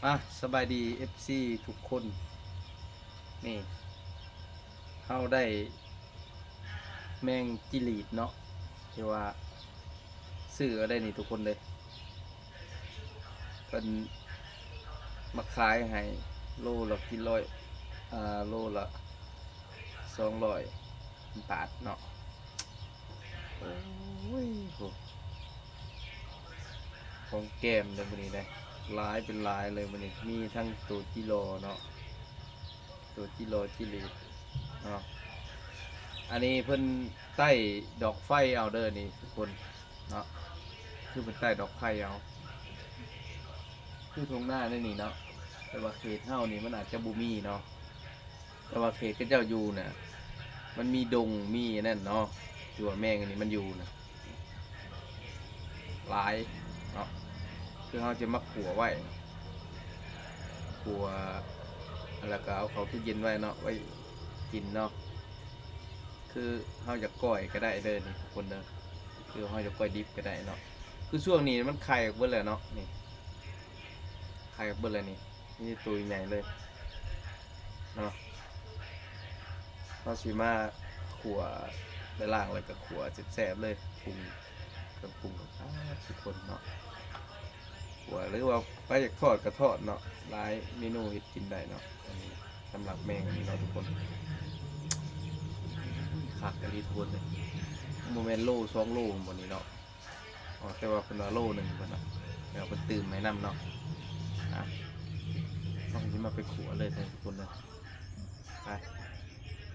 ອ່ະ ສະບາຍດີ ເອັຟຊີ ທຸກຄົນ. ນີ້ ເຮົາໄດ້ແມງຈິລີດເນາະ ທີ່ວ່າຊື້ເອົາໄດ້ນີ້ທຸກຄົນເດ້. ເພິ່ນມາຂາຍໃຫ້ໂລລະກິໂລ ອ່າ ໂລລະສອງຮ້ອຍບາດເນາະ. ໂອ້ຍໂຫ ຂອງແກ້ມເດ້ມື້ນີ້ເດ້ ຫຼາຍເປັນຫຼາຍເລີຍມື້ນີ້. ມີທັງໂຕຈິລໍເນາະ ໂຕຈິລໍ ຈິລີດເນາະ. ອັນນີ້ເພິ່ນໄຕ້ດອກໄຟເອົາເດີນີ້ທຸກຄົນເນາະ ຄືເພິ່ນໄຕ້ດອກໄຟເອົາ ຄືທົ່ງນາໃນນີ້ເນາະ. ແຕ່ວ່າເຂດເຮົານີ້ມັນອາດຈະບໍ່ມີເນາະ ແຕ່ວ່າເຂດເຂົາເຈົ້າຢູ່ນະ ມັນມີດົງ ມີອັນນັ້ນເນາະ ທີ່ວ່າແມງອັນນີ້ມັນຢູ່ນະ ຫຼາຍເນາະ. ຄືເຮົາຈະມາຂົ້ວໄວ້ ຂົ້ວ ແລ້ວກໍເອົາເຂົ້າຕູ້ເຢັນໄວ້ເນາະ ໄວ້ກິນເນາະ. ຄືເຮົາຢາກກ້ອຍກໍໄດ້ເດີນີ້ທຸກຄົນເດີ ຄືເຮົາຢາກກ້ອຍດິບກໍໄດ້ເນາະ. ຄືຊ່ວງນີ້ມັນໄຂ່ອອກເບິດແລ້ວເນາະ ນີ້ ໄຂ່ອອກເບິດແລ້ວນີ້ ມີແຕ່ໂຕໃຫຍ່ເລີຍເນາະ. ເຮົາຊິມາຂົ້ວ ໄປລ້າງແລ້ວກໍຂົ້ວແຊບໆເລີຍ ປຸງເຄື່ອງປຸງ ອ່າ ທຸກຄົນເນາະ. ຂົ້ວ ຫຼືວ່າໃຜຢາກທອດກໍທອດເນາະ ຫຼາຍເມນູເຮັດກິນໄດ້ເນາະ. ອັນນີ້ສຳລັບແມງອັນນີ້ເນາະທຸກຄົນ. ຄັກອີ່ຫຼີທຸກຄົນເອີຍ ບໍ່ແມ່ນໂລສອງໂລບໍ່ນີ້ເນາະ. ອໍ ແຕ່ວ່າເພິ່ນວ່າໂລໜຶ່ງເພິ່ນວ່າ ແລ້ວເພິ່ນຕື່ມໃຫ້ນຳເນາະ. ອ່ະ ເຮົາຊິມາໄປຂົ້ວເລີຍເດີທຸກຄົນເດີ ໄປ.